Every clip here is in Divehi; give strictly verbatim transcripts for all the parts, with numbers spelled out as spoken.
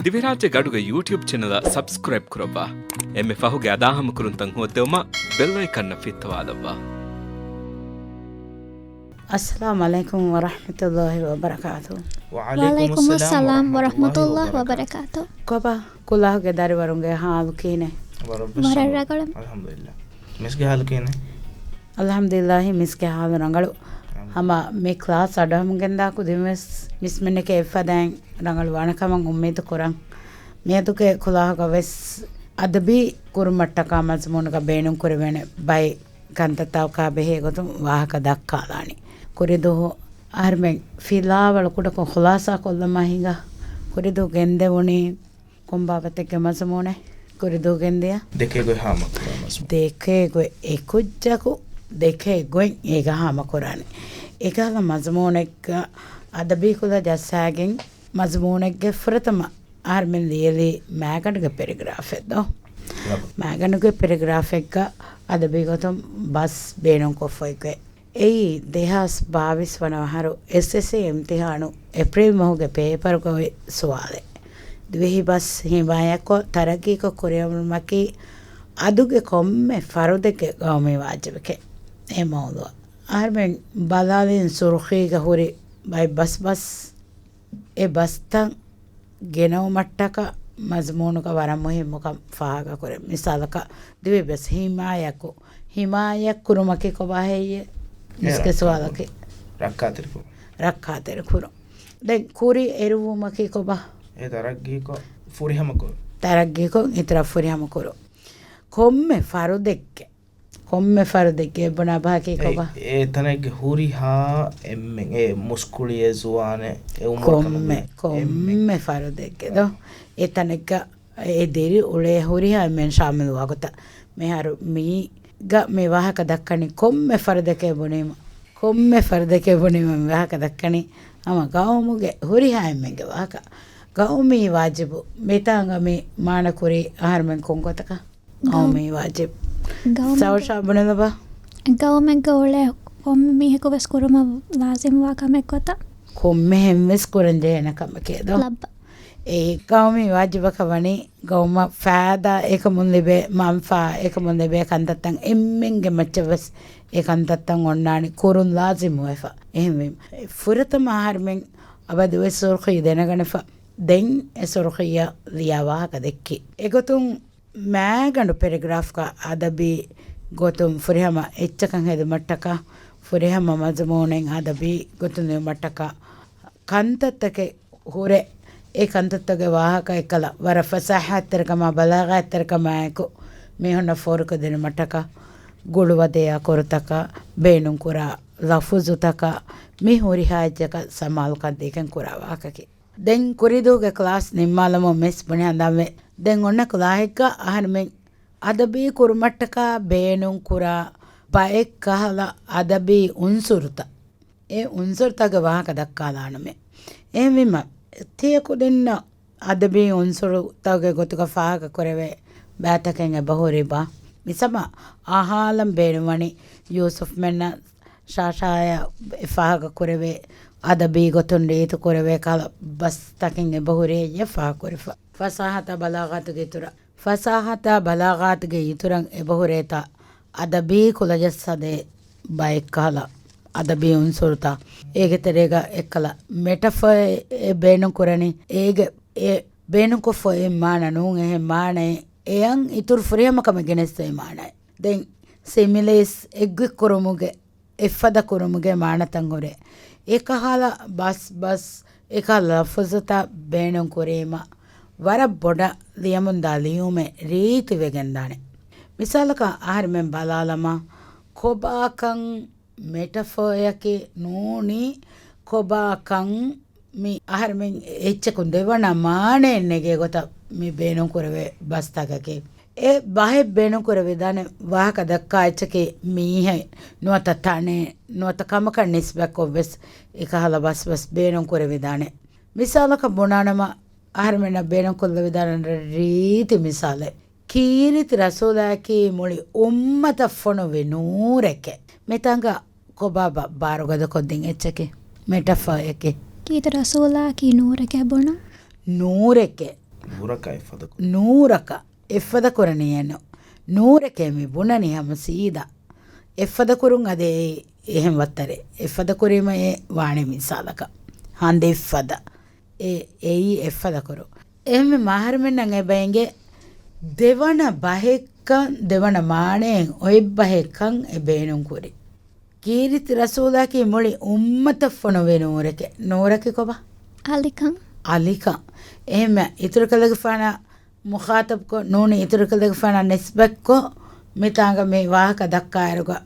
ދިވެހިރާއްޖޭގެ އަޑުގެ ޔޫޓިއުބް ޗެނަލަށް ސަބްސްކްރައިބް ކުރައްވާ. އެންމެ ފަހުގެ އަދާހަމަކުރުންތައް ހޯއްދެވުމަށް ބެލް އައިކަންއަށް ފިއްތަވާލައްވާ. އައްސަލާމު ޢަލައިކުމް ވަރަޙްމަތުﷲި ވަބަރަކާތުހު. ވަޢަލައިކުމުއްސަލާމް ވަރަޙްމަތުﷲި ވަބަރަކާތުހު. ކޮބާ ކުލާހުގެ ދަރިވަރުންގެ ޙާލު ކިހިނެއް؟ ވަރަށް ވެސް ވަރަށް ހަމަ. ރަގަޅު. އަލްޙަމްދުލިއްލާ. މިސްގެ ޙާލު ކިހިނެއް؟ އަލްޙަމްދުލިއްލާހި، މިސްގެ ޙާލު ރަނގަޅު. ހަމަ މި ކްލާސް އަޑުއަހަމުން ގެންދާ ކުދިން ވެސް މިސްމެންނެކޭ އެއްފަދައިން ރަނގަޅު ވާނެ ކަމަށް އުއްމީދު ކުރަން. މިއަދުގެ ކުލާހުގަ ވެސް އަދަބީ ކުރުމަށްޓަކާ މަޒުމޫނުގަ ބޭނުން ކުރެވޭނެ ބައެއް ކަންތައްތަކާ ބެހޭ ގޮތުން ވާހަކަ ދައްކާލާނީ. ކުރިދުވަހު އަހަރުމެން ފިލާވަޅު ކުޑަކޮށް ޚުލާސާ ކޮށްލަމާ ހިނގާ. ކުރިދުވަހު ގެންދެވުނީ ކޮން ބާވަތެއްގެ މަޒުމޫނެއް؟ ކުރިދުވަހު ގެންދިޔަ؟ ދެކޭ ގޮތް ހާމަކުރާ މަޒުމޫން. ދެކޭ ގޮތް އެކުއްޖަކު ދެކޭ ގޮތް އޭގަ ހާމަކުރާނެ. އެކަހަލަ މަޒުމޫނެއްގަ އަދަބީ ކުލަ ޖައްސާގެން މަޒުމޫނެއްގެ ފުރަތަމަ އަހަރުމެން ލިޔެލީ މާގަނޑުގެ ޕެރެގްރާފެއް ދޯ؟ މާގަނޑުގެ ޕެރެގްރާފެއްގަ އަދަބީ ގޮތުން ބަސް ބޭނުންކޮށްފައިގެ. އެއީ ދެހާސް ބާވީސް ވަނަ އަހަރު އެސްއެސްސީ އިމްތިހާނު އޭޕްރީލް މަހުގެ ޕޭޕަރުގައި ސުވާލެއް. ދިވެހި ބަސް ހިމާޔަތްކޮށް ތަރައްގީކޮށް ކުރިއަށް އައުމަކީ އަދުގެ ކޮންމެ ފަރުދެއްގެ ގައުމީ ވާޖިބެކޭ. އެ މައުޟޫޢަށް އަހަރުމެން ބަލާލިން ސުރުޚީގަ ހުރި ބައެއް ބަސް ބަސް އެ ބަސްތައް ގެނައުމަށްޓަކާ މަޒުމޫނުގަ ވަރަށް މުހިއްމުކަން ފާހަގަކުރޭ. މިސާލަކަށް، ދިވެހި ބަސް ހިމާޔަތްކުރު، ހިމާޔަތްކުރުމަކީ ކޮބާ ހެއްޔޭ؟ މިސްގެ ސުވާލަކީ. ރައްކާތެރިކުރުން. ރައްކާތެރިކުރުން. ދެން ކުރި އެރުވުމަކީ ކޮބާ؟ އެ ތަރައްގީކޮށް ފުރިހަމަކުރުން. ތަރައްގީކޮށް އިތުރަށް ފުރިހަމަކުރުން. ކޮންމެ ފަރުދެއްގެ ކޮންމެ ފަރުދެއްގެ ބުނާ ބަހަކީ ކޮބާ؟ އެ ތަނެއްގެ ހުރިހާ އެންމެން، އެ މުސްކުޅިއެއް ޒުވާނެއް އެ އުމުރު ކޮންމެ، ކޮންމެ ފަރުދެއްގެ ދޯ؟ އެ ތަނެއްގަ އެ ދިރިއުޅޭ ހުރިހާ އެންމެން ޝާމިލުވާ ގޮތަށް. މިހާރު މީގަ މި ވާހަކަ ދައްކަނީ ކޮންމެ ފަރުދެކޭ ބުނީމަ، ކޮންމެ ފަރުދެކޭ ބުނީމަ މި ވާހަކަ ދައްކަނީ ހަމަ ގައުމުގެ ހުރިހާ އެންމެންގެ ވާހަކަ. ގައުމީ ވާޖިބު މިތާނގަ މި މާނަކުރީ އަހަރުމެން ކޮން ގޮތަކަށް؟ ގައު-، ގައުމީ ވާޖިބު. ގައުމެއްގެ، ސައުޝާ ބުނެލަބާ. ގައުމެއްގަ އުޅޭ ކޮންމެ މީހަކު ވެސް ކުރުމަށް ލާޒިމްވާ ކަމެއް ގޮތަށް. ކޮންމެހެން ވެސް ކުރަން ޖެހޭނެ ކަމެކޭ ދޯ؟ ލައްބަ. އެ ގައުމީ ވާޖިބަކަށް ވަނީ ގައުމަށް ފާއިދާ އެކަމުން ލިބޭ، މަންފާ އެކަމުން ލިބޭ ކަންތައްތައް އެންމެންގެ މައްޗަށް ވެސް އެ ކަންތައްތައް އޮންނާނެ ކުރުން ލާޒިމުވެފަ. އެހެންވީމަ، ފުރަތަމަ އަހަރުމެން އަބަދުވެސް ސުރުޚީ ދެނެގަނެފަ. ދެން އެ ސުރުޚީއަށް ލިޔާ ވާހަކަ ދެއްކި. އެގޮތުން މާގަނޑު ޕެރެގްރާފްގަ އަދަބީ ގޮތުން ފުރިހަމަ އެއްޗަކަށް ހެދުމަށްޓަކާ، ފުރިހަމަ މަޒުމޫނެއް އަދަބީ ގޮތުން ލިޔުމަށްޓަކާ، ކަންތައްތަކެއް ހުރެ، އެ ކަންތައްތަކުގެ ވާހަކަ އެއްކަލަ ވަރަށް ފަސާހަތްތެރިކަމާ، ބަލާޣަތްތެރިކަމާއެކު މީހުންނަށް ފޯރުކޮށްދިނުމަށްޓަކާ، ގުޅުވަދެޔާ ކުރުތަކާ، ބޭނުންކުރާ ލަފުޒުތަކާ، މި ހުރިހާ އެއްޗަކަށް ސަމާލުކަން ދީގެން ކުރާ ވާހަކަކީ. ދެން ކުރިދުވަހުގެ ކްލާސް ނިންމާލަމުން މިސް ބުނި ހަނދާންވެ. ދެން އޮންނަ ކުލާހެއްގަ އަހަރުމެން އަދަބީ ކުރުމަށްޓަކާ ބޭނުންކުރާ ބައެއް ކަހަލަ އަދަބީ އުންސުރުތައް، އެ އުންސުރުތަކުގެ ވާހަކަ ދައްކާލާނަމޭ. އެހެންވީމަ، ތިޔަ ކުދިންނަށް އަދަބީ އުންސުރުތަކުގެ ގޮތުގަ ފާހަގަކުރެވޭ ބައިތަކެއް އެބަހުރިބާ؟ މިސަމަ އަހާލަން ބޭނުންވަނީ ޔޫސުފްމެންނަށް ޝާޝާޔަށް ފާހަގަކުރެވޭ، އަދަބީ ގޮތުން ރީތިކުރެވޭ ކަހަލަ ބަސްތަކެއް އެބަހުރި ހެއްޔޭ ފާހަގަކުރެފަ. ފަސާހަތާ ބަލާޣާތުގެ އިތުރަށް، ފަސާހަތާ ބަލާޣާތުގެ އިތުރަށް އެބަހުރޭތާ އަދަބީ ކުލަޖައްސާދޭ ބައެއްކަހަލަ އަދަބީ އުންސުރުތައް. އޭގެ ތެރޭގަ އެއްކަލަ މެޓަފަރ އެއް ބޭނުންކުރަނީ. އޭގެ އެ ބޭނުންކޮށްފަ އެއް މާނަ ނޫން، އެހެން މާނައެއް އެއަށް އިތުރު ފުރިހަމަކަމެއް ގެނެސްދޭ މާނައެއް. ދެން ސިމިލޭސް އެއްގޮތްކުރުމުގެ އެއްފަދަ ކުރުމުގެ މާނަތައް ހުރޭ. އެކަހަލަ ބަސް ބަސް، އެކަހަލަ ލަފުޒުތައް ބޭނުން ކުރީމަ، ވަރަށް ބޮޑަށް ލިޔަމުންދާ ލިޔުމެއް ރީތިވެގެންދާނެ. މިސާލަކަށް އަހަރެމެން ބަލާލަމާ، ކޮބާކަން މެޓަފަރއަކީ ނޫނީ، ކޮބާކަން މި އަހަރެމެން އެއްޗަކުން ދެވަނަ މާނައެއް ނެގޭ ގޮތަށް މި ބޭނުންކުރެވޭ ބަސްތަކަކީ. އެ ބަހެއް ބޭނުންކުރެވިދާނެ ވާހަކަ ދައްކާ އެއްޗަކީ މީހެއް ނުވަތަ ތަނެއް ނުވަތަ ކަމަކަށް ނިސްބަތްކޮށްވެސް އެކަހަލަ ބަސް ބަސް ބޭނުންކުރެވިދާނެ. މިސާލަކަށް ބުނާނަމަ، އަހަރެމެންނަށް ބޭނުންކޮށްލެވިދާނެ ރީތި މިސާލެއް. ކީރިތި ރަސޫލާއަކީ މުޅި އުއްމަތަށް ފޮނުވި ނޫރެކޭ. މިތަންގަ ކޮބާބާ ބާރުގަދަކޮށްދިން އެއްޗަކީ؟ މެޓަފާއެކޭ. ކީރިތި ރަސޫލާއަކީ ނޫރެކޭ ބުނު. ނޫރެކޭ. ނޫރަކަށް އެއްފަދަ ކުރުން. ނޫރަކަށް އެއްފަދަ ކުރަނީއެއްނު. ނޫރެކޭ މި ބުނަނީ ހަމަ ސީދާ. އެއްފަދަ ކުރުން އަދި އެ-، އެހެން ވައްތަރެއް. އެއްފަދަ ކުރީމަ އެ ވާނެ މިސާލަކަށް. ހަނދެއްފަދަ. އެ-، އެއީ އެއްފަދަ ކުރުން. އެހެންވީމަ އަހަރެމެންނަށް އެބަ އެނގޭ ދެވަނަ ބަހެއްކަން، ދެވަނަ މާނައެއް އޮތް ބަހެއްކަން އެ ބޭނުން ކުރި. ކީރިތި ރަސޫލާއަކީ މުޅި އުއްމަތަށް ފޮނުވި ނޫރެކޭ. ނޫރަކީ ކޮބާ؟ އަލިކަން. އަލިކަން. އެހެންވެ، އިތުރު ކަލޭގެފާނަށް މުޚާޠަބުކޮށް ނޫނީ، އިތުރު ކަލޭގެފާނަށް ނިސްބަތްކޮށް، މިތާނގަ މި ވާހަކަ ދައްކާއިރުގަ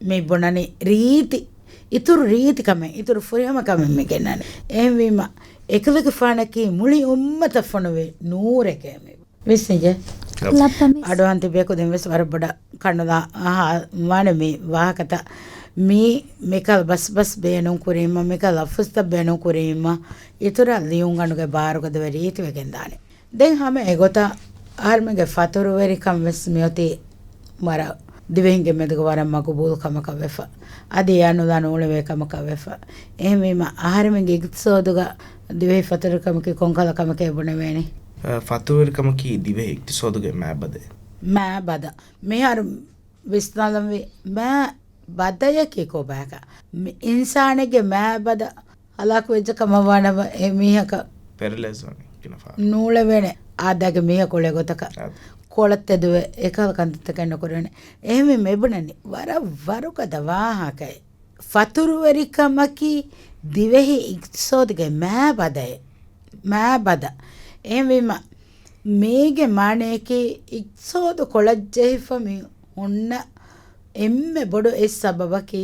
މި ބުނަނީ ރީތި، އިތުރު ރީތިކަމެއް، އިތުރު ފުރިހަމަކަމެއް މި ގެންނާނެ. އެހެންވީމަ، އެކަލޭގެފާނަކީ މުޅި އުއްމަތަށް ފޮނުވި ނޫރެކޭ މި. ވިސްނިއްޖެ. ލައްބަ މިސް. އަޑުއަހަން ތިބޭ ކުދިން ވެސް ވަރަށް ބޮޑަށް ކަނުލާ އަހާ ވާނެ މި ވާހަކަތައް. މީ މިކަލަ ބަސް ބަސް ބޭނުން ކުރީމަ، މިކަލަ ލަފުޒްތައް ބޭނުން ކުރީމަ، އިތުރަށް ލިޔުންގަނޑުގެ ބާރުގަ ދެވެ ރީތިވެގެން ދާނެ. ދެން ހަމަ އެގޮތަށް އަހަރުމެންގެ ފަތުރުވެރިކަން ވެސް މިއޮތީ ވަރަށް ދިވެހިންގެ މެދުގަ ވަރަށް މަގުބޫލު ކަމަކަށް ވެފަ. އަދި އެ އަނުލާ ނޫޅެވޭ ކަމަކަށް ވެފަ. އެހެންވީމަ، އަހަރެމެންގެ އިގްތިސޯދުގަ ދިވެހި ފަތުރުވެރިކަމަކީ ކޮންކަލަ ކަމެކޭ ބުނެވޭނީ؟ އަ، ފަތުރުވެރިކަމަކީ ދިވެހި އިގްތިސޯދުގެ މާބަދައެއް. މާބަދަ. މިހާރު ވިސްނާލަންވީ މާބަދަޔަކީ ކޮބާކަ؟ މި އިންސާނެއްގެ މާބަދަ ހަލާކުވެއްޖެ ކަމަށް ވާނަމަ އެ މީހަކަށް ޕެރަލައިޒް ވަނީ ގިނަ ފަހަރު. ނޫޅެވޭނެ އާދައިގެ މީހަކު އުޅޭ ގޮތަކަށް. އާދަ. ކޮޅަށް ތެދުވެ އެކަހަލަ ކަންތައްތަކެއް ނުކުރޭނެ. އެހެންވެ މި ބުނަނީ ވަރަށް ވަރުގަދަ ވާހަކައެއް. ފަތުރުވެރިކަމަކީ ދިވެހި އިގްތިސޯދުގެ މާބަދައެއް. މާބަދަ. އެހެންވީމަ، މީގެ މާނަޔަކީ އިގްތިސޯދު ކޮޅަށް ޖެހިފަ މި ހުންނަ އެންމެ ބޮޑު އެއް ސަބަބަކީ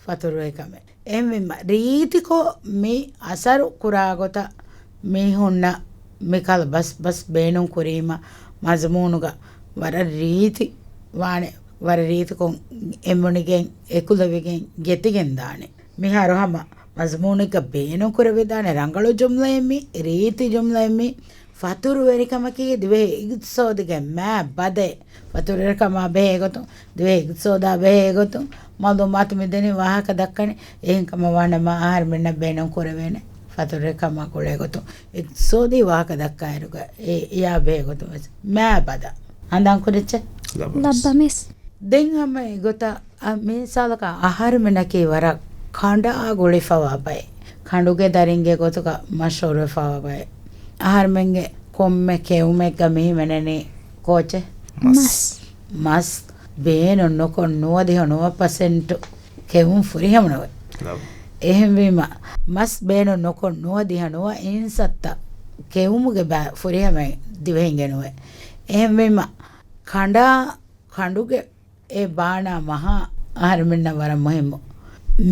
ފަތުރުވެރިކަމެއް. އެހެންވީމަ، ރީތިކޮށް މި އަސަރު ކުރާ ގޮތަށް މީހުންނަށް މިކަހަލަ ބަސް ބަސް ބޭނުން ކުރީމަ، މަޒުމޫނުގަ ވަރަށް ރީތި ވާނެ، ވަރަށް ރީތިކޮށް އެނބުނިގެން އެކުލެވިގެން ގެތިގެން ދާނެ. މިހާރު ހަމަ މަޒުމޫނެއްގަ ބޭނުން ކުރެވިދާނެ ރަނގަޅު ޖުމްލައެއް މީ، ރީތި ޖުމްލައެއް މީ. ފަތުރުވެރިކަމަކީ ދިވެހި އިގްތިސޯދުގެ މާބަދައެއް. ފަތުރުވެރިކަމާ ބެހޭ ގޮތުން، ދިވެހި އިގްތިސޯދާ ބެހޭ ގޮތުން މައުލޫމާތު މި ދެނީ ވާހަކަ ދައްކަނީ. އެހެން ކަމަށް ވާނަމަ އަހަރުމެންނަށް ބޭނުން ކުރެވޭނެ ފަތުރުވެރިކަމާ ގުޅޭ ގޮތުން އިގްތިސޯދީ ވާހަކަ ދައްކާއިރުގަ އެ އެޔާ ބެހޭ ގޮތުން ވެސް މާބަދަ. ހަނދާން ކުރެއްޗެ؟ ލައްބަ މިސް. ލައްބަ މިސް. ދެން ހަމަ އެގޮތަށް އަ، މިސާލަކަށް އަހަރުމެންނަކީ ވަރަށް ކަނޑާ ގުޅިފަވާ ބައެއް. ކަނޑުގެ ދަރިންގެ ގޮތުގަ މަޝްހޫރުވެފަވާ ބައެއް. އަހަރުމެންގެ ކޮންމެ ކެއުމެއްގަ މި ހިމެނެނީ ކޯޗެއް؟ މަސް. މަސް ބޭނުން ނުކޮށް ނުވަދިހަ ނުވަ ޕަސެންޓު ކެއުން ފުރިހަމަ ނުވޭ. ލަބު. އެހެންވީމަ، މަސް ބޭނުން ނުކޮށް ނުވަދިހަ ނުވަ އިންސައްތަ ކެއުމުގެ ބައި ފުރިހަމައިން ދިވެހިންގެ ނުވޭ. އެހެންވީމަ، ކަނޑާ ކަނޑުގެ އެ ބާނާ މަހާ އަހަރެމެންނަށް ވަރަށް މުހިއްމު.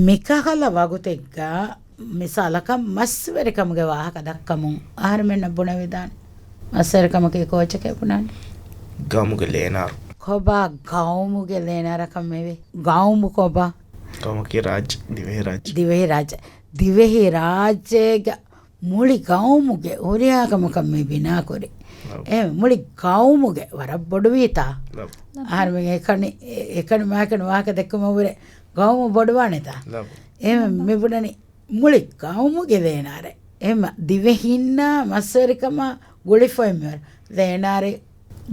މިކަހަލަ ވަގުތެއްގަ މިސާލަކަށް މަސްވެރިކަމުގެ ވާހަކަ ދައްކަމުން އަހަރެމެންނަށް ބުނެވިދާނެ. މަސްވެރިކަމަކީ ކޯޗެކޭ ބުނާނެ؟ ގައުމުގެ ލޭނާރު. ކޮބާ ގައުމުގެ ލޭނާރަކަށް މިވީ؟ ގައުމު ކޮބާ؟ ގައުމަކީ ރާއްޖެ، ދިވެހި ރާއްޖެ. ދިވެހި ރާއްޖެ. ދިވެހި ރާއްޖޭގަ މުޅި ގައުމުގެ ހުރިހާ ކަމަކަށް މި ބިނާކުރި. ލަބު. އެ މުޅި ގައުމުގެ ވަރަށް ބޮޑުވީތާ؟ ލަބު. އަހަރުމެން އެކަނި، އެ-، އެކަނި މާކަނި ވާހަކަ ދެއްކުމަށްވުރެ ގައުމު ބޮޑުވާނެތާ؟ ލަބު. އެ މި ބުނަނީ މުޅި ގައުމުގެ ލޭނާރެއް. އެ މަ-، ދިވެހިންނާ މަސްވެރިކަމާ ގުޅިފައި މިވަރު ލޭނާރެއް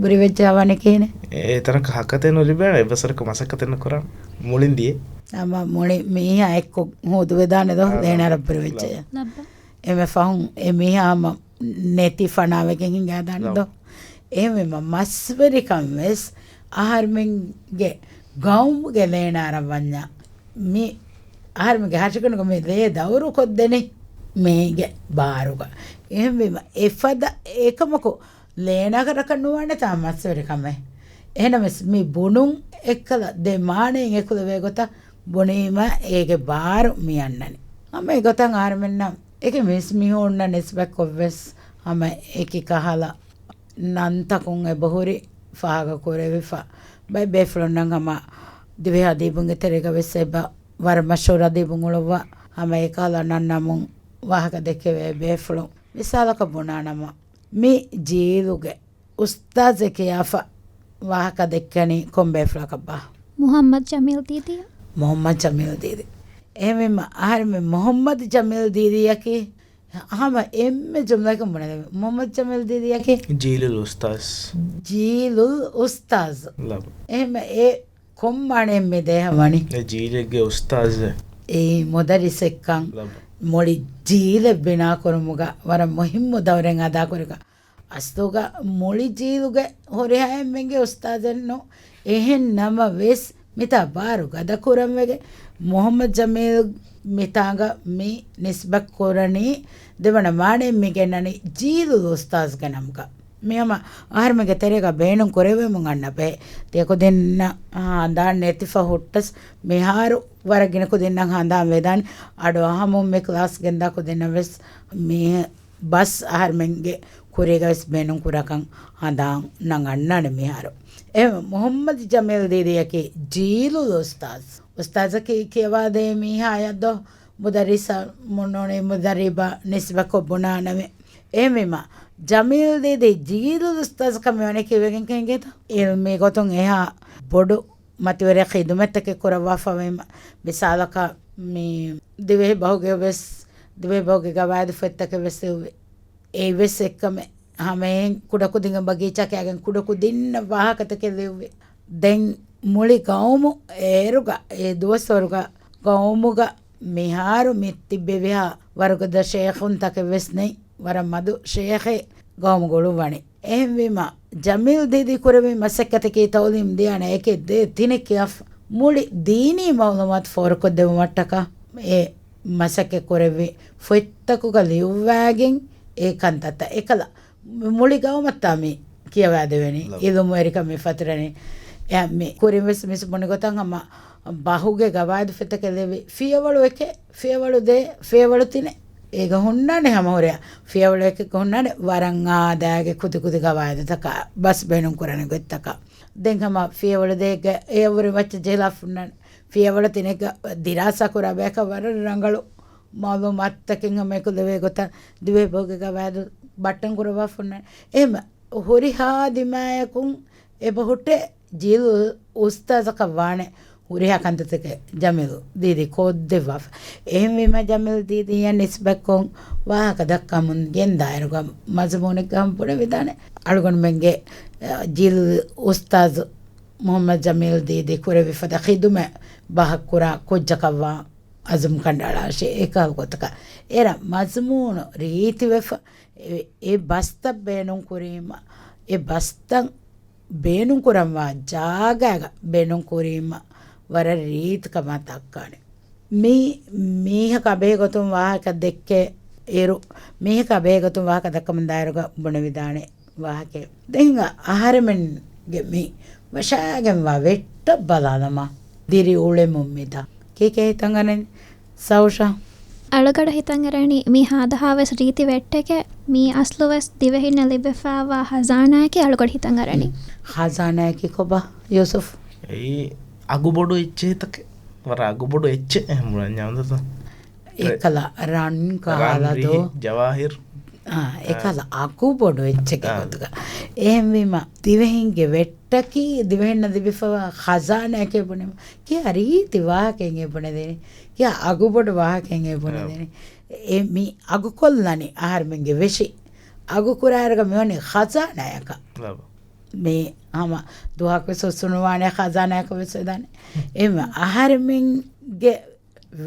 ބުރިވެއްޖާ ވަނީ ކިހިނެއް؟ އެ ތަނަކަށް ހަކަތެއް ނުލިބޭނެ، އެއްވެސް ވަރަކަށް މަސައްކަތެއް ނުކުރާނެ. މުޅިން ދިޔަ. އަމަ މުޅި މީހާ އެއްކޮށް ހޯދުވެދާނެ ދޯ، އާ، ލޭނާރަށް ބުރިވެއްޖެޔާ. ލައްބަ. އެމެ ފަހުން އެ މީހާ ހަމަ ނެތި ފަނާވެގެން ހިނގާދާނެ ދޯ. އެހެންވީމަ މަސްވެރިކަން ވެސް އަހަރުމެންގެ ގައުމުގެ ލޭނާރަށް ވަންޏާ، މި އަހަރުމެންގެ ހަށިގަނޑުގަ މި ލޭ ދައުރު ކޮށްދެނީ މީގެ ބާރުގަ. އެހެންވީމަ އެފަދަ އެކަމަކު ލޭނާގެ ރަކަށް ނުވާނެތާ މަސްވެރިކަމެއް. އެހެނަމަސް މި ބުނުން އެއްކަލަ ދެ މާނައިން އެކުލެވޭ ގޮތަށް ބުނީމަ އޭގެ ބާރު މި އަންނަނީ. ހަމަ އެގޮތަށް އަހަރުމެންނަށް އެކި މީސްމީހުންނަށް ނިސްބަތްކޮށްވެސް ހަމަ އެކި ކަހަލަ ނަންތަކުން އެބަހުރި ފާހަގަ ކުރެވިފަ. ބައެއް ބޭފުޅުންނަށް ހަމަ ދިވެހި އަދީބުންގެ ތެރޭގަ ވެސް އެބަ ވަރަށް މަޝްހޫރު އަދީބުން އުޅުއްވާ ހަމަ އެކަހަލަ ނަން ނަމުން ވާހަކަ ދެއްކެވޭ ބޭފުޅުން. މިސާލަކަށް ބުނާނަމަ، މި ޖީލުގެ އުސްތާޒެއް ކިޔާފަ ވާހަކަ ދެއްކެނީ ކޮން ބޭފުޅަކަށްބާ؟ މުހައްމަދު ޖަމީލް ދީދީ. މުހައްމަދު ޖަމީލް ދީދީ. އެހެންވީމަ އަހަރެމެން މުހައްމަދު ޖަމީލް ދީދީއަކީ ހަމަ އެންމެ ޖުމްލައަކަށް ބުނެދެވި. މުޙައްމަދު ޖަމީލް ދީދީއަކީ؟ ޖީލުލް އުސްތާޛް. ޖީލުލް އުސްތާޛް. ލަބު. އެހެން އެ ކޮން މާނައެއް މި ދޭ ހަމަނި؟ އެ ޖީލެއްގެ އުސްތާޛެއް. އެއީ މުދައްރިސެއްކަން. ލަބު. މުޅި ޖީލެއް ބިނާކުރުމުގަ ވަރަށް މުހިއްމު ދައުރެއް އަދާކުރިކަން. އަސްލުގަ މުޅި ޖީލުގެ ހުރިހާ އެންމެންގެ އުސްތާޛެއްނު. އެހެން ނަމަވެސް، މިތާ ބާރު ގަދަކުރަންވެގެން، މުޙައްމަދު ޖަމީލް މިތާނގަ މި ނިސްބަތް ކުރަނީ، ދެވަނަ މާނައެއް މި ގެންނަނީ ޖީލުލް އުސްތާޛްގެ ނަމުގަ. މި ހަމަ އަހަރެމެންގެ ތެރޭގަ ބޭނުން ކުރެވެމުން އަންނަ ބެހޭ. ތިޔަ ކުދިންނަށް ހަނދާން ނެތިފަ ހުއްޓަސް، މިހާރު ވަރަށް ގިނަ ކުދިންނަށް ހަނދާން ވެދާނެ. އަޑު އަހަމުން މި ކްލާސް ގެންދާ ކުދިންނަށް ވެސް މި ބަސް އަހަރެމެންގެ ކުރީގަ ވެސް ބޭނުން ކުރާކަން ހަނދާން ނަން އަންނާނެ މިހާރު. އެ މުޙައްމަދު ޖަމީލް ދީދީއަކީ ޖީލުލް އުސްތާޛް. އުސްތާޛަކީ ކިޔަވާދޭ މީހާޔަށް ދޯ؟ މުދައްރިސަށް ނޫނީ މުދައްރިބަށް ނިސްބަތްކޮށް ބުނާނަމޭ. އެހެންވީމަ، ޖަމީލް ދީދީ ޖީލުލް އުސްތާޛަކަށް މިވަނީ ކީއްވެގެން ކެނގޭތަ؟ އިލްމީ ގޮތުން އެހާ ބޮޑު މަތިވެރި ޚިދުމަތްތަކެއް ކުރައްވާފަވީމަ، މިސާލަކަށް މި ދިވެހި ބަހުގެ ވެސް، ދިވެހި ބަހުގެ ގަވާއިދު ފޮތްތަކެއް ވެސް ލިޔުއްވި. އެއްވެސް އެއްކަމެއް ހަމައެހެން ކުޑަކުދިންގެ ބަގީޗާ ކިޔާގެން ކުޑަކުދިންނަށް ވާހަކަތަކެއް ލިޔުއްވި. ދެން މުޅި ގައުމު އޭރުގަ އެ ދުވަސްވަރުގަ ގައުމުގަ މިހާރު މި ތިއްބެވިހާ ވަރުގަދަ ޝޭޚުންތަކެއް ވެސް ނެތް. ވަރަށް މަދު ޝޭޚެއް ގައުމުގަ އުޅުއްވަނީ. އެހެންވީމަ، ޖަމީލް ދީދީ ކުރެއްވި މަސައްކަތަކީ ތައުލީމް ދިޔާނެ އެކެއް ދޭ ތިނެއް ކިޔާފަ، މުޅި ދީނީ މައުލޫމާތު ފޯރުކޮށްދެވުމަށްޓަކާ އެ މަސައްކަތް ކުރެއްވި ފޮތްތަކުގަ ލިޔުއްވާގެން އެ ކަންތައްތައް އެކަލަ މުޅި ގައުމަށްތާ މި ކިޔަވާދެވެނީ. ލަ- އިލުމުވެރިކަން މި ފަތުރަނީ. އެ މި ކުރިން ވެސް މިސް ބުނި ގޮތަށް ހަމަ ބަހުގެ ގަވާއިދު ފޮތްތަކެއް ލެއްވި. ފިޔަވަޅު އެކެއް، ފިޔަވަޅު ދޭ، ފިޔަވަޅު ތިނެއް. އޭގަ ހުންނާނެ ހަމަ ހުރެ ފިޔަވަޅު އެކެއްގަ ހުންނާނެ ވަރަށް އާދައިގެ ކުދި ކުދި ގަވާއިދުތަކާ ބަސް ބޭނުން ކުރަނި ގޮތްތަކާ. ދެން ހަމަ ފިޔަވަޅު ދޭގެ އެޔަށްވުރެ މައްޗަށް ޖެހިލާ ހުންނާނެ. ފިޔަވަޅު ތިނެއްގަ ދިރާސާ ކުރާ ބަޔަކަށް ވަރަށް ރަނގަޅު މައުލޫމާތުތަކެއް ހަމަ އެކުލެވޭ ގޮތަށް ދިވެހި ބަހުގެ ގަވާއިދު ބައްޓަން ކުރައްވާ ހުންނާނެ. އެހެން ހުރިހާ ދިމާޔަކުން އެބަހުއްޓޭ ޖީލުލް އުސްތާޛަކަށް ވާނެ ހުރިހާ ކަންތައްތަކެއް ޖަމީލް ދީދީ ކޮށްދެއްވާފަ. އެހެންވީމަ ޖަމީލް ދީދީއަށް ނިސްބަތްކޮށް ވާހަކަ ދައްކަމުން ގެންދާއިރުގަ މަޒުމޫނެއްގަ ހަމަ ބުނެވިދާނެ. އަޅުގަނޑުމެންގެ، އަ، ޖީލުލް އުސްތާޛު މުޙައްމަދު ޖަމީލް ދީދީ ކުރެއްވި ފަދަ ޚިދުމަތް ބަހައްކުރާ ކުއްޖަކަށްވާ އަޒުމް ކަނޑައަޅާށޭ. އެކަހަލަ ގޮތަކަށް އެރަށް މަޒުމޫނު ރީތިވެފަ، އެ، އެ ބަސްތައް ބޭނުން ކުރީމަ، އެ ބަސްތައް ބޭނުން ކުރަންވާ ޖާގައިގަ ބޭނުން ކުރީމަ ވަރަށް ރީތިކަމާ ދައްކާނެ. މި މީހަކާ ބެހޭ ގޮތުން ވާހަކަ ދެއްކޭ އިރު، މީހަކާ ބެހޭ ގޮތުން ވާހަކަ ދައްކަމުން ދާއިރުގަ ބުނެވިދާނެ ވާހަކައެއް. ދެން އަހަރެމެންގެ މި ވަށާގެންވާ ވެއްޓަށް ބަލާލަމާ، ދިރި އުޅެމުން މިދާ. ކީކޭ ހިތަށް އަރަނީ؟ ސައުޝާ. އަޅުގަޑަށް ހިތަށް އަރަނީ މީ ހާދަހާވެސް ރީތި ވެއްޓެކޭ. މީ އަސްލުވެސް ދިވެހިންނަށް ލިބިފާވާ ހަޒާނާއެކޭ އަޅުގަޑަށް ހިތަށް އަރަނީ. ހަޒާނާއަކީ ކޮބާ، ޔޫސުފް؟ އެއީ އަގުބޮޑު އެއްޗެހިތަކެއް. ވަރަށް އަގުބޮޑު އެއްޗެއް އެހެން ބުނަންޏާ އުނދަތަ؟ އެކަލަ ރަން ރަން ކަހަލަ ރީ، ދޯ؟ ޖަވާހިރް. އާ، އާ. އެކަލަ އަގުބޮޑު އެއްޗެކޭ އާ. ގޮތުގަ. އެހެންވީމަ، ދިވެހިންގެ ވެއްޓަކީ ދިވެހިންނަށް ލިބިފަވާ ޚަޒާނާއެކޭ ބުނެމު. ކިޔާ ރީތި ވާހަކައެއް އެ ބުނެދޭނެ. ކިޔާ އަގުބޮޑު ވާހަކައެއް އެ ބުނެދޭނެ. އެ މި އަގުކޮށްލަނީ އަހަރެމެންގެ ވެށި. އަގުކުރާއިރުގަ މިވަނީ ޚަޒާނާއަކަށް. މި ހަމަ ދުވަހަކުވެސް ހުސްނުވާނެ ޚަޒާނާއަކަށް ވެސް ވެދާނެ. އެ އަހަރެމެންގެ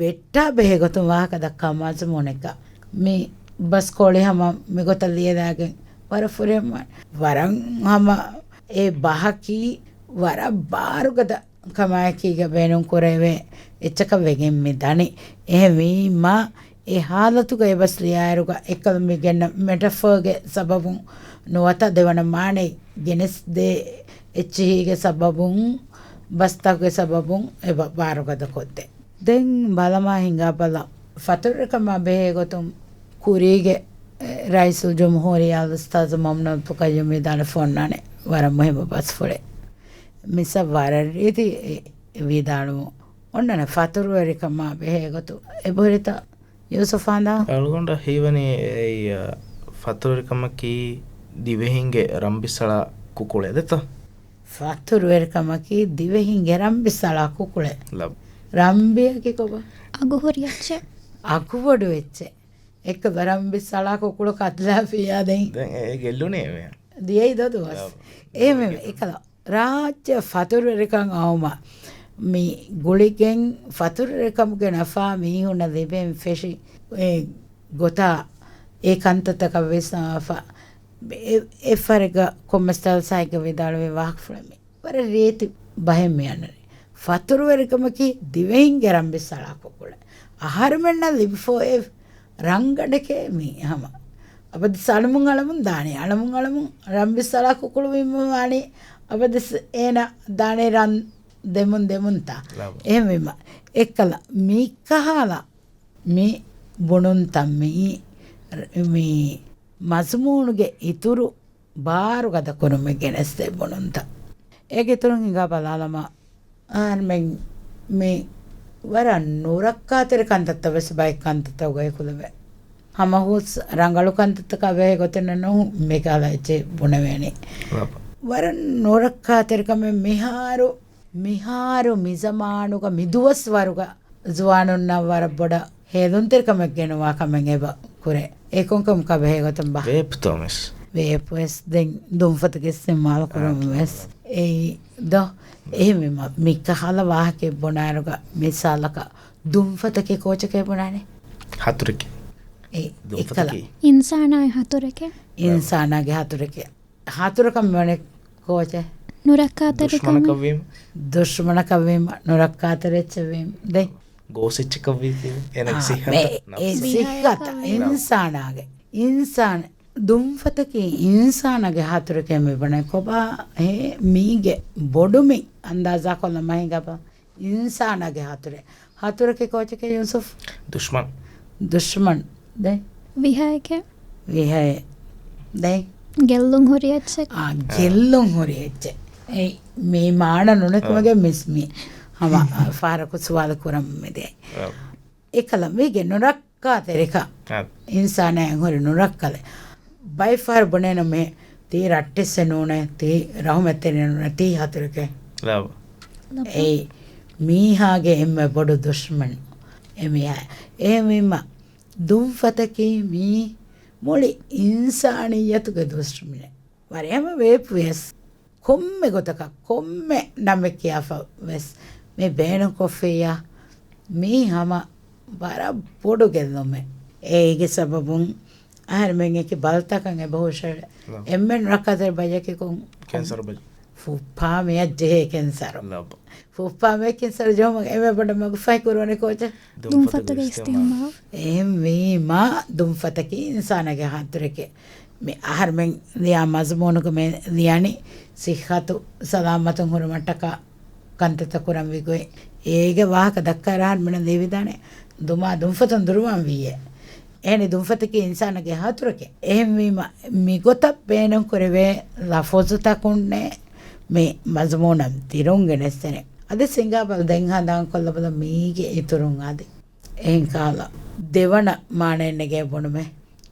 ވެއްޓާ ބެހޭ ގޮތުން ވާހަކަ ދައްކާ މަޒުމޫނެއްގަ މި ބަސްކޯޅި ހަމަ މިގޮތަށް ލިޔެލާގެން ވަރަށް ފުރިހަމަ ވަރަށް ހަމަ އެ ބަހަކީ ވަރަށް ބާރުގަދަ ކަމާއެކީގަ ބޭނުން ކުރެވޭ އެއްޗަކަށް ވެގެން މި ދަނީ. އެހެންވީމަ، އެ ހާލަތުގަ އެ ބަސް ލިޔާއިރުގަ އެކަލަ މި ގެންނަ މެޓަފާގެ ސަބަބުން ނުވަތަ ދެވަނަ މާނައެއް ގެނެސްދޭ އެއްޗިހީގެ ސަބަބުން، ބަސްތަކުގެ ސަބަބުން އެބަ ބާރުގަދަ ކޮށްދޭ. ދެން ބަލަމާ ހިނގާބަލަ، ފަތުރުވެރިކަމާ ބެހޭ ގޮތުން ކުރީގެ، އެ، ރައީސުލްޖުމްހޫރިއްޔާ އުސްތާޒު މަމްނޫން އަބްދުލް ޤައްޔޫމް ވިދާޅުވެފަ އޮންނާނެ ވަރަށް މުހިއްމު ބަސްފުޅެއް. މިސްއަށް ވަރަށް ރީތި، އެ، ވިދާޅުވުން އޮންނާނެ ފަތުރުވެރިކަމާ ބެހޭ ގޮތުން. އެބަހުރިތަ؟ ޔޫސުފާނދާ؟ އަޅުގަނޑަށް ހީވަނީ އެއީ، އަ، ފަތުރުވެރިކަމަކީ ދިވެހިންގެ ރަންބިސަޅާ ކުކުޅެއް ދެތަ؟ ފަތުރުވެރިކަމަކީ ދިވެހިންގެ ރަންބިސަޅާ ކުކުޅެއް. ލަބް. ރަންބިއަކީ ކޮބާ؟ އަގުހުރި އެއްޗެއް. އަގުބޮޑު އެއްޗެއް. އެއްކަލަ ރަނބިސްއަޅާ ކުކުޅު ކަތިލާފިއްޔާ ދެން. ދެން އެ، އެ ގެއްލުނީ އެވެ. ދިޔައީ ދޯ ދުވަސް. އާ، އެހެންވެ، ދުވަސް ގެއްލުނީ. އެކަލަ ރާއްޖެ ފަތުރުވެރިކަން އައުމަށް މި ގުޅިގެން ފަތުރުވެރިކަމުގެ ނަފާ މީހުންނަށް ލިބެން ފެށި އެ ގޮތާ އެ ކަންތައްތަކަށް ވެސް ނާފަ އެ، އެއްފަރެއްގަ ކޮންމެސް ޖަލްސާއެއްގަ ވިދާޅުވި ވާހަކަފުޅެއް މި. ވަރަށް ރީތި ބަހެއް މި އަންނަނީ. ފަތުރުވެރިކަމަކީ ދިވެހިންގެ ރަނބިސްއަޅާ ކުކުޅެއް. އަހަރުމެންނަށް ލިބިފަ އޮތް ރަންގަނޑެކޭ މީ ހަމަ. އަބަދު އަޅަމުން އަޅަމުން ދާނީ. އަޅަމުން އަޅަމުން ރަނބިސްއަޅާ ކުކުޅު ވީމަ ވާނީ. އަބަދު އޭނަ ދާނީ ރަން ދެމުން ދެމުންތާ. ލަބު. އެހެންވީމަ އެއްކަލަ މިކަހަލަ މި ބުނުންތައް މި، މި މަޒުމޫނުގެ އިތުރު ބާރު ގަދަ ކުރުމެއް ގެނެސްދޭ ބުނުންތައް. އޭގެ އިތުރުން ހިނގާ ބަލާލަމާ، އަހަރުމެން މި ވަރަށް ނުރައްކާތެރި ކަންތައްތައް ވެސް ބައެއް ކަންތައްތަކުގައި ކުލެވޭ. ހަމަހުސް ރަނގަޅު ކަންތައްތަކާ ބެހޭ ގޮތެއް ނޫން މިކަހަލަ އެއްޗެއް ބުނެވޭނެ. ރަބަ. ވަރަށް ނުރައްކާތެރިކަމެއް މިހާރު، މިހާރު މިޒަމާނުގަ މިދުވަސްވަރުގަ ޒުވާނުންނަށް ވަރަށް ބޮޑަށް ހޭލުންތެރިކަމެއް ގެނުވާ ކަމެއް އެބަ ކުރޭ. އެ ކޮންކަމަކާ ބެހޭ ގޮތުން ބާ؟ ވޭޕްތޯ މިސް؟ ވޭޕް ވެސް ދެން ދުންފަތުގެ އިސްތިމާލު ކުރުން ވެސް. އެއީ ދޯ؟ އެހެންވީމަ މިކަހަލަ ވާހަކައެއް ބުނާއިރުގަ މިސާލަކަށް ދުންފަތަކީ ކޯޗަކޭ ބުނާނެ؟ ހަތުރެކޭ. އެ، ދުންފަތަކީ؟ އެކަލަ. އިންސާނާއި ހަތުރެކޭ. އިންސާނާގެ ހަތުރެކޭ. ހަތުރަކަށް ވަނީ ކޯޗެއް؟ ނުރައްކާތެރިކަމެއް. ދުޝްމަނަކަށްވީމަ. ދުޝްމަނަކަށްވީމަ ނުރައްކާތެރި އެއްޗެއްވީމަ. ދެ. ގޯސް އެއްޗަކަށްވީތީ. އޭނަގެ އާ، ސިއްހަތަށް މެ-، ނަފްސަށް. އެ ސިއްހަތަށް، އިންސާނާގެ. އިންސާން، ދުންފަތަކީ އިންސާނާގެ ހަތުރެކޭ މި ބުނަނީ ކޮބާ؟ އެ މީގެ ބޮޑުމި އަންދާޒާކޮށްލަމާ ހިނގާބަ. އިންސާނާގެ ހަތުރެއް. ހަތުރެކޭ ކޯޗެކޭ ޔޫސުފް؟ ދުޝްމަން. ދުޝްމަން. ދެ. ވިހައެކޭ. ވިހައެއް. ދެ. ގެއްލުން ހުރި އެއްޗެއް. އާ، ގެއްލުން ހުރި އެއްޗެއް. އެ، މީ މާނަ ނުނެކުމެގެ އާ. މިސް މީ. ހަމަ ފަހަރަކު ސުވާލު ކުރަން މިދޭ. އާ. އެކަލަ މީގެ ނުރައް ކާތެރިކަ އާ. އިންސާނާއަށް ހުރި ނުރައްކަލެއް. ބައެއްފަހަރު ބުނޭނަމޭ، ތީ ރައްޓެއްސެއް ނޫނޭ، ތީ ރަހުމަތްތެރި ނޫނޭ، ތީ ހަތުރެކޭ. ލަބަ. އެއީ މީހާގެ އެންމެ ބޮޑު ދުޝްމަން. އެމީހާ. އެހެންވީމަ، ދުންފަތަކީ މީ މުޅި އިންސާނިއްޔަތުގެ ދުޝްމަނެއް. ވަރަށް ހަމަ ވޭޕުވިޔަސް، ކޮންމެ ގޮތަކަށް، ކޮންމެ ނަމެއް ކިޔާފަ ވެސް، މި ބޭނުންކޮށްފިއްޔާ، މީ ހަމަ ވަރަށް ބޮޑު ގެއްލުމެއް. އޭގެ ސަބަބުން އަހަރެމެން އެކި ބަލަތަކަށް އެބަ ހުށަހެޅޭ. އެންމެން ރައްކާތެރި ބަޔަކީ ކޮން؟ ކެންސަރު ބަޔަކީ. ފުއްޕާ މިއަށް ޖެހޭ ކެންސަރު. ފުއްޕާ މިއަށް ކެންސަރު ޖެހުމަށް އެންމެ ބޮޑަށް މަގުފަހި ކުރުވަނީ ކޯޗެއް؟ ދުންފަތުގެ ދުންފަތުގެ އިސްތިމާލު. އިސްތިމާލު. އެހެންވީމާ، ދުންފަތަކީ އިންސާނާގެ ހަތުރެކޭ. މި އަހަރެމެން ލިޔާ މަޒުމޫނުގަ މި ލިޔަނީ ސިއްހަތު ސަލާމަތުން ހުރުމަށްޓަކާ ކަންތައްތައް ކުރަންވީ ގޮތް. އޭގެ ވާހަކަ ދައްކާއިރު އަހަރެމެންނަށް ލިޔެވިދާނެ ދުމާ ދުންފަތުން ދުރުވާން ވީއޭ. އެހެނީ ދުންފަތަކީ އިންސާނާގެ ހަތުރެކޭ. އެހެންވީމަ، މިގޮތަށް ބޭނުންކުރެވޭ ލަފުޒުތަކުންނޭ މި މަޒުމޫނަށް ދިރުން ގެނެސްދޭނެ. އަދި ހިނގާބަލަ، ދެން ހަނދާންކޮށްލަބަލަ މީގެ އިތުރުން އަދި. އެހެން ކަހަލަ ދެވަނަ މާނައެއް ނެގޭ ބުނުމެއް.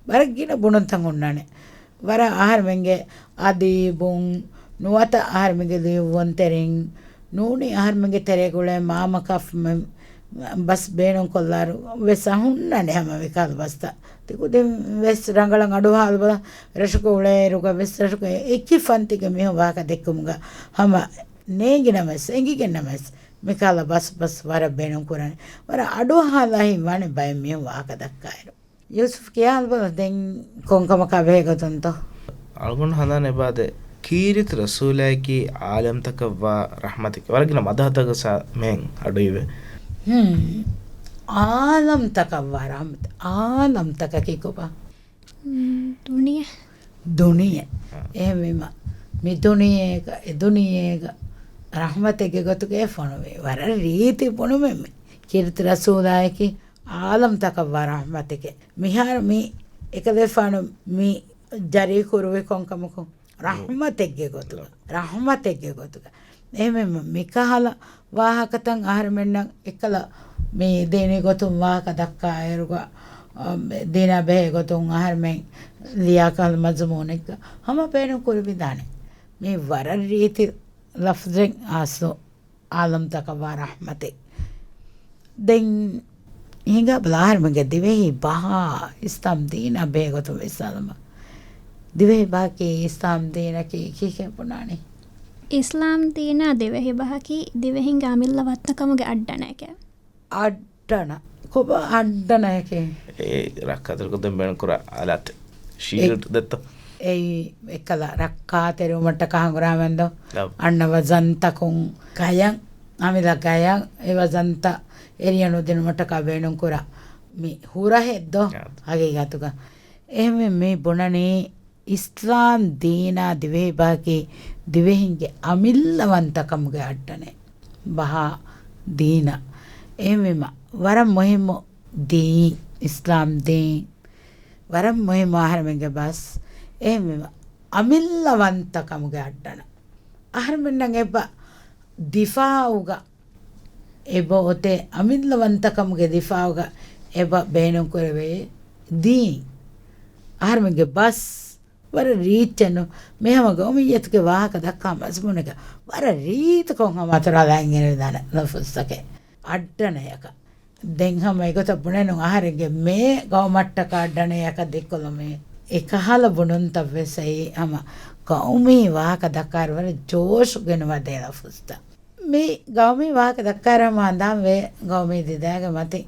ވަރަށް ގިނަ ބުނުންތައް ހުންނާނެ. ވަރަށް އަހަރެމެންގެ އަދީބުން، ނުވަތަ އަހަރެމެންގެ ލިޔުއްވުންތެރިން، ނޫނީ އަހަރެމެންގެ ތެރޭގުޅޭ މާމަ ކަފްމެން ބަސް ބޭނުންކޮށްލާއިރު ވެސް ހުންނާނެ ހަމަ މިކަހަލަ ބަސްތައް. ތި ކުދިން ވެސް ރަނގަޅަށް އަޑުއަހާލަބަލަ، ރަށަކު އުޅޭއިރުގަ ވެސް ރަށަކު އެކި ފަންތިގެ މީހުން ވާހަކަ ދެއްކުމުގަ ހަމަ ނޭނގިނަމަވެސް، އެނގިގެންނަމަވެސް، މިކަހަލަ ބަސް ބަސް ވަރަށް ބޭނުން ކުރާނެ. ވަރަށް އަޑުއަހާލާހިތް ވާނެ ބައެއް މީހުން ވާހަކަ ދައްކާއިރު. ޔޫސުފް ކިޔާލަބަލަ ދެން ކޮންކަމަކާ ބެހޭ ގޮތުންތޯ؟ އަޅުގަނޑު ހަނދާން އެބައާދޭ، ކީރިތި ރަސޫލާއަކީ އާލަމްތަކަށްވާ ރަޙްމަތެކޭ. ވަރަށް ގިނަ މަދަޙަތަކަށް ސާ މެން އަޑުއިވޭ. ހުން. އާލަމްތަކަށްވާ ރަޙްމަތެއް. އާލަމްތަކަކީ ކޮބާ؟ މް، ދުނިޔެ. ދުނިޔެ. އާ. އެހެންވީމަ، މި ދުނިޔޭގަ، އެ ދުނިޔޭގަ ރަޙްމަތެއްގެ ގޮތުގައި ފޮނުވި. ވަރަށް ރީތި ބުނުމެއް މި. ކީރިތި ރަސޫލާއަކީ އާލަމްތަކަށްވާ ރަޙްމަތެކޭ. މިހާރު މި އެކަލޭފާނު މި ޖަރީ ކުރުވި ކޮންކަމަކު؟ ރަޙްމަތެއްގެ ގޮތުގަ. ރަޙްމަތެއްގެ ގޮތުގަ. އެހެންވީމަ މިކަހަލަ ވާހަކަތައް އަހަރެމެންނަށް އެއްކަލަ މި ދީނީ ގޮތުން ވާހަކަ ދައްކާއިރުގަ، އަ، ދީނާ ބެހޭ ގޮތުން އަހަރެމެން ލިޔާ ކަހަލަ މަޒުމޫނެއްގަ ހަމަ ބޭނުން ކުރެވިދާނެ. މީ ވަރަށް ރީތި ލަފްޒެއް އަސްލު. އާލަމްތަކަށްވާ ރަޙްމަތެއް. ދެން ހިނގާބަލަ އަހަރެމެންގެ ދިވެހި ބަހާ އިސްލާމް ދީނާ ބެހޭގޮތުން ވިސްނާލަމާ. ދިވެހި ބަހަކީ އިސްލާމް ދީނަކީ ކީކޭ ބުނާނީ؟ އިސްލާމް ދީނާ ދިވެހި ބަހަކީ ދިވެހިންގެ އަމިއްލަ ވައްތަކަމުގެ އައްޑަނައެކޭ. އައްޑަނަ؟ ކޮބާ އައްޑަނައެކޭ؟ އެ ރައްކާތެރިކޮށްދޭން ބޭނުންކުރާ އަލާތެއް. ޝީލްޑް ދެއްތޯ؟ އެއީ އެއްކަލަ ރައްކާތެރިވުމަށްޓަކާ ހަނގުރާމަ މެންދޯ؟ އަންނަ ވަޒަންތަކުން ގަޔަށް، އަމިއްލަ ގަޔަށް އެ ވަޒަންތައް އެރިޔަ ނުދިނުމަށްޓަކާ ބޭނުންކުރާ މި ހުރަހެއްދޯ؟ ހަގީގަތުގަ. އެހެންވެ މި ބުނަނީ އިސްލާމް ދީނާ ދިވެހި ބަހަކީ ދިވެހިންގެ އަމިއްލަވަންތަކަމުގެ އައްޑަނެއް ބަހާ ދީނަށް. އެހެންވީމަ ވަރަށް މުހިއްމު ދީން، އިސްލާމް ދީން ވަރަށް މުހިއްމު އަހަރެމެންގެ ބަސް. އެހެންވީމަ އަމިއްލަވަންތަކަމުގެ އައްޑަނަށް އަހަރެމެންނަށް އެބަ ދިފާއުގަ އެބަ އޮތޭ އަމިއްލަވަންތަކަމުގެ ދިފާއުގަ އެބަ ބޭނުންކުރެވޭ ދީން. އަހަރެމެންގެ ބަސް ވަރަށް ރީއްޗެއްނު. މިހަމަ ގައުމިއްޔަތުގެ ވާހަކަ ދައްކާ މަޒުމޫނެއްގަ ވަރަށް ރީތިކޮށް ހަމަ އަތުރާލާ އިނގޭނެ ދާނެ ލަފުޒްތަކެއް. އައްޑަނަޔަކަށް. ދެން ހަމަ އެގޮތަށް ބުނެނު އަހަރެންގެ މޭ ގައުމަށްޓަކާ އައްޑަނަޔަކަށް ދިއްކޮށްލުމޭ. އެކަހަލަ ބުނުންތައް ވެސް އެއީ ހަމަ ގައުމީ ވާހަކަ ދައްކާއިރު ވަރަށް ޖޯޝް ގެނުވާ ދޭ ލަފުޒްތައް. މި ގައުމީ ވާހަކަ ދައްކާއިރު ހަމަ ހަނދާން ވޭ ގައުމީ ދިދައިގެ މަތިން.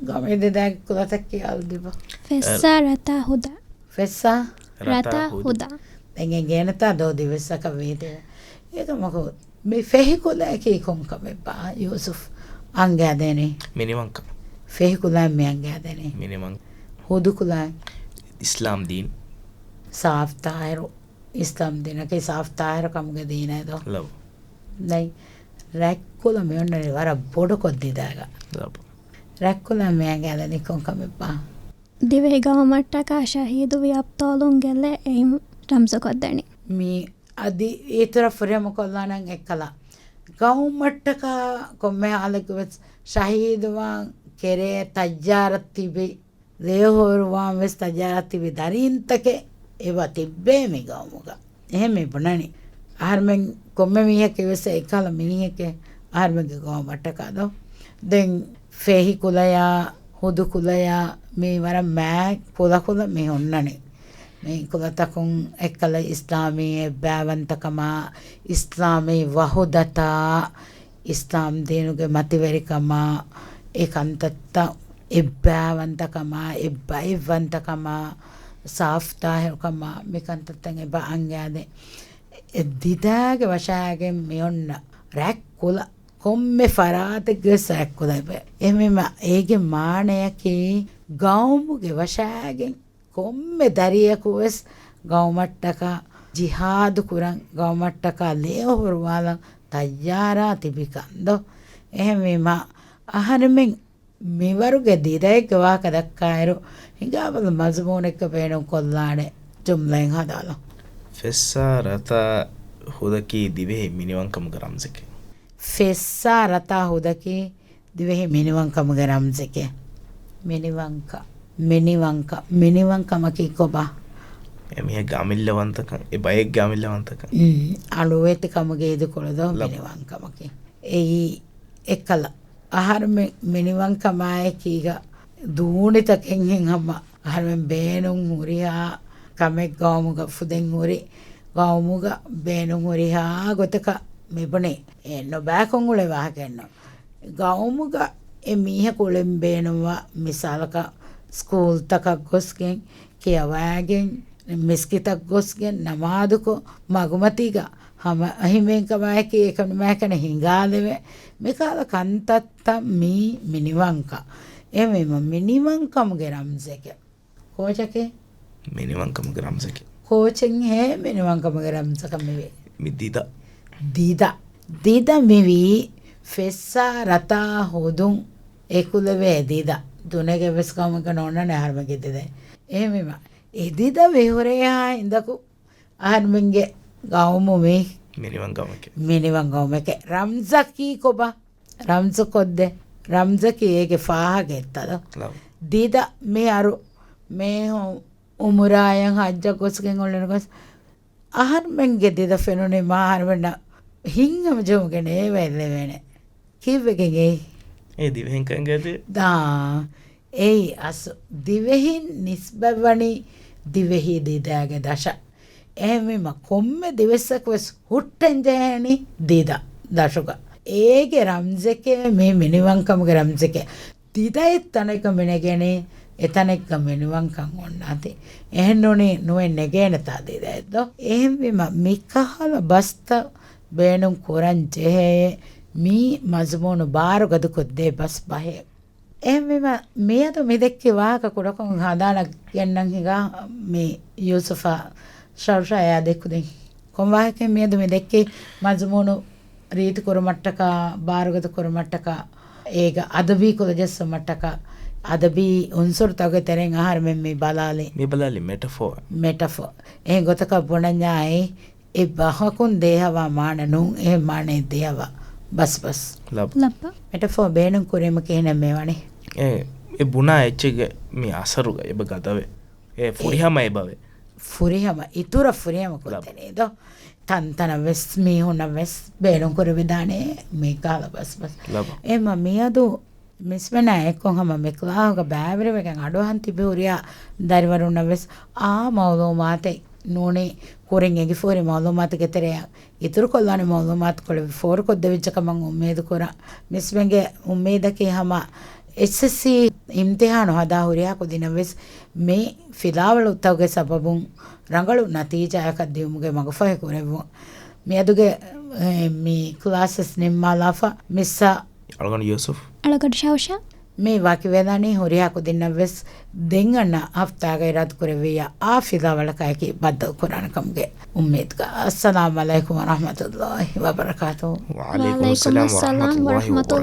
ގައުމީ ދިދައިގެ ކުލަތައް ކިޔާލަދީބަ. ފެއްސާ ރަތާ ހުދާ. ފެއްސާ؟ ރަތާ ރަތާ ހުދާ. ހުދާ. ދެން އެނގޭނެތާ ދޯ ދިވެއްސަކަށް ވީތީ. އެކަމަކު މި ފެހިކުލައަކީ ކޮންކަމެއްބާ ޔޫސުފް އަންގައިދޭނީ؟ މިނިވަންކަން. ފެހިކުލައިން މި އަންގައިދޭނީ؟ މިނިވަން. ހުދުކުލައިން؟ އިސްލާމް ދީން. ސާފް ތާހިރު. އިސްލާމް ދީނަކީ ސާފް ތާހިރު ކަމުގެ ދީނެއް ދޯ؟ ލަވް. ދެން ރަތްކުލަ މި އޮންނަނީ ވަރަށް ބޮޑުކޮށް ދިދައިގަ. ލަވް. ރަތްކުލަ މި އަނގައިދެނީ ކޮންކަމެއްބާ؟ ދިވެހި ގައުމަށްޓަކާ ޝަހީދުވި އަބްޠާލުންގެ ލެ އެއިން ރަމްޒުކޮށްދެނީ. މި އަދި އިތުރަށް ފުރިހަމަކޮށްލާނަން އެއްކަލަ. ގައުމަށްޓަކާ ކޮންމެ ހާލެއްގަ ވެސް ޝަހީދުވާން ކެރޭ ތައްޔާރަށް ތިބި، ލޭހޯރުވާން ވެސް ތައްޔާރަށް ތިބި ދަރީންތަކެއް އެބަ ތިއްބޭ މި ގައުމުގަ. އެހެން މި ބުނަނީ. އަހަރުމެން ކޮންމެ މީހަކީ ވެސް އެއްކަހަލަ މީހެކޭ އަހަރުމެންގެ ގައުމަށްޓަކާ ދޯ. ދެން ފެހިކުލަޔާ، ހުދުކުލަޔާ މީ ވަރަށް މާތް ކުލަކުލަ މި ހުންނަނީ. މި ކުލަތަކުން އެއްކަލަ އިސްލާމީ އެއްބައިވަންތަކަމާ، އިސްލާމީ ވަހުދަތާ، އިސްލާމް ދީނުގެ މަތިވެރިކަމާ، އެ ކަންތައްތައް އެއްބައިވަންތަކަމާ، އެއްބައިވަންތަކަމާ، ސާފް ތާހިރުކަމާ، މި ކަންތައްތައް އެބަ އަންގައިދޭ. އެ ދިދާގެ ވަށާގެން މި އޮންނަ ރަތްކުލަ، ކޮންމެ ފަރާތެއްގެ ވެސް ރަތްކުލަ އެބަ. އެހެންވީމަ އޭގެ މާނަޔަކީ ގައުމުގެ ވަށާގެން ކޮންމެ ދަރިޔަކު ވެސް ގައުމަށްޓަކާ ޖިހާދު ކުރަން، ގައުމަށްޓަކާ ލޭހޯރުވާލަން ތައްޔާރާ ތިބިކަން ދޯ. އެހެންވީމަ އަހަރެމެން މިވަރުގެ ދިދައެއްގެ ވާހަކަ ދައްކާއިރު، ހިނގާބަލަ މަޒުމޫނެއްގަ ބޭނުންކޮށްލާނެ ޖުމްލައެއް ހަދާލަ. ފެއްސާ ރަތާ ހުދަކީ ދިވެހި މިނިވަންކަމުގެ ރަމްޒެކޭ. ފެއްސާ ރަތާ ހުދަކީ ދިވެހި މިނިވަންކަމުގެ ރަމްޒެކޭ. މިނިވަންކަ، މިނިވަންކަ، މިނިވަންކަމަކީ ކޮބާ؟ އެ މީހެއްގެ އަމިއްލަވަންތަކަން، އެ ބައެއްގެ އަމިއްލަވަންތަކަން. އުން، އަޅުވެތިކަމުގެ އިދިކޮޅު ދޯ ލަ. މިނިވަންކަމަކީ. އެއީ އެއްކަލަ. އަހަރުމެން މިނިވަންކަމާއެކީގަ ދޫނިތަކެއްހެން ހަމަ އަހަރުމެން ބޭނުން ހުރިހާ ކަމެއް ގައުމުގަ ފުދެން ހުރި، ގައުމުގަ ބޭނުން ހުރިހާ ގޮތަކަށް މިބުނީ. އެއްނުބައިކޮށް އުޅޭ ވާހަކައެއްނު. ގައުމުގަ އެ މީހަކު އުޅެން ބޭނުންވާ މިސާލަކަށް ސްކޫލްތަކަށް ގޮސްގެން، ކިޔަވައިގެން، މިސްކިތަށް ގޮސްގެން ނަމާދުކޮށް، މަގުމަތީގަ ހަމަ އެހެންވެ ކަމާއެކީ އެކަނި މާކަނެ ހިނގާލެވޭ. މިކަހަލަ ކަންތައްތައް މީ މިނިވަންކަ. އެހެންވީމަ މިނިވަންކަމުގެ ރަމްޒެކެ. ކޯޗަކެ؟ މިނިވަންކަމުގެ ރަމްޒެކެ. ކޯޗެއްހޭ މިނިވަންކަމުގެ ރަމްޒަކަށް މިވޭ. މި ދިދަ. ދިދަ. ދިދަ މިވީ ފެއްސާ ރަތާ ހުދުން އެކުލެވޭ ދިދަ. ދުނިޔޭގެ ވެސް ގައުމަކަށް ނޯންނާނެ އަހަރުމެންގެ ދިދަ. އެހެންވީމަ އެ ދިދަ ވެ ހުރޭހާ ހިނދަކު އަހަރުމެންގެ ގައުމު މީ މިނިވަން ގައުމެކެ. މިނިވަން ގައުމެކެ. ރަމްޒަކީ ކޮބާ؟ ރަމްޒު ކޮށްދޭ. ރަމްޒަކީ އޭގެ ފާހަގަ އެއްތަ ދޯ؟ ލަވް. ދިދަ މި އަރު މީހުން އުމުރާއަށް ހައްޖަށް ގޮސްގެން އުޅެން ގޮސް އަހަރުމެންގެ ދިދަ ފެނުނީ މާ އަހަރުމެންނަށް ހިތްހަމަޖެހުމުގެ ނޭވައެއް ލެވޭނެ. ކީއްވެގެން އެއީ؟ އެ ދިވެހިން ކަންގަދި. ދާ. އެއީ އަސް ދިވެހިން ނިސްބަތްވަނީ ދިވެހި ދިދައިގެ ދަށަށް. އެހެންވީމަ ކޮންމެ ދިވެއްސަކު ވެސް ހުއްޓެން ޖެހޭނީ ދިދަ ދަށުގަ. އޭގެ ރަމްޒެކޭ މީ މިނިވަންކަމުގެ ރަމްޒެކޭ. ދިދައެއް ތަނެއްގަ މިނެގެނީ، އެތަނެއްގަ މިނިވަންކަން އޮންނާތި. އެހެންނޫނީ ނުވެ ނެގޭނެތާ ދިދައެއްދޯ. އެހެންވީމަ މިކަހަލަ ބަސްތައް ބޭނުން ކުރަން ޖެހޭ މީ މަޒުމޫނު ބާރުގަދަކޮށްދޭ ބަސް ބަހެއް. އެހެންވީމަ، މިއަދު މި ދެއްކި ވާހަކަ ކުޑަކޮށް ހަދާނަ ގެންނަން ހިނގާ މި ޔޫސުފާ ޝައުޝާޔާ ދެއްކުދިން. ކޮން ވާހަކައެއް މިއަދު މި ދެއްކި މަޒުމޫނު ރީތި ކުރުމަށްޓަކާ، ބާރުގަދަ ކުރުމަށްޓަކާ، އޭގަ އަދަބީ ކުލަ ޖައްސުމަށްޓަކާ، އަދަބީ އުންސުރުތަކުގެ ތެރެއިން އަހަރެމެން މި ބަލާލި. މި ބަލާލި މެޓަފޯ. މެޓަފޯ. އެހެން ގޮތަކަށް ބުނަންޏާއި، އެ ބަހަކުން ދޭހަވާ މާނަ ނޫން، އެ މާނައެއް ދޭހަވާ ބަސް ބަސް. ލަބް. ލައްބަ. މެޓަފޯ ބޭނުން ކުރީމަ ކިހިނެއް މި ވަނީ؟ އެ، އެ ބުނާ އެއްޗެއްގެ މި އަސަރުގަ އެބަ ގަދަވެ. އެ އެ. ފުރިހަމަ އެބަވެ. ފުރިހަމަ، އިތުރަށް ފުރިހަމަ ލަބް. ކޮށްދެނީ ދޯ. ތަންތަނަށް ވެސް، މީހުންނަށް ވެސް ބޭނުން ކުރެވިދާނެ މި ކަހަލަ ބަސް ބަސް. ލަބް. އެމަ މިއަދު މިސްމެނާ އެއްކޮށް ހަމަ މި ކްލާހުގަ ބައިވެރިވެގެން އަޑުއަހަން ތިބި ހުރިހާ ދަރިވަރުންނަށް ވެސް އާ މައުލޫމާތެއް ނޫނީ ކުރިން އެނގިފަހުރި މައުލޫމާތުގެ ތެރެއަށް އިތުރުކޮށްލާނެ މައުލޫމާތުކޮޅެއް ފޯރުކޮށްދެވިއްޖެ ކަމަށް އުއްމީދު ކުރަން. މިސްމެންގެ އުއްމީދަކީ ހަމަ އެސްއެސްސީ އިމްތިހާނު ހަދާ ހުރިހާ ކުދިންނަށް ވެސް މި ފިލާވަޅުތަކުގެ ސަބަބުން ރަނގަޅު ނަތީޖާއަކަށް ދިއުމުގެ މަގުފަހި ކުރެއްވުން. މިއަދުގެ، އެ، މި ކްލާސަސް ނިންމާލާފަ މިސްއާ އަޅުގަނޑު ޔޫސުފް. އަޅުގަނޑު ޝައުޝާ. މި ވަކިވެލަނީ ހުރިހާ ކުދިންނަށް ވެސް ދެން އަންނަ ހަފްތާގައި ރަދު ކުރެއްވިއްޔާ އާ ފިލާވަޅަކާއެކީ ބައްދަލު ކުރާނެ ކަމުގެ އުއްމީދުގަ. އައްސަލާމު ޢަލައިކުމް ވަރަޙްމަތުﷲ ވަބަރަކާތުހު. ވަޢަލައިކުމުއްސަލާމް ވަރަޙްމަތުﷲ ވަބަރަކާތުހު.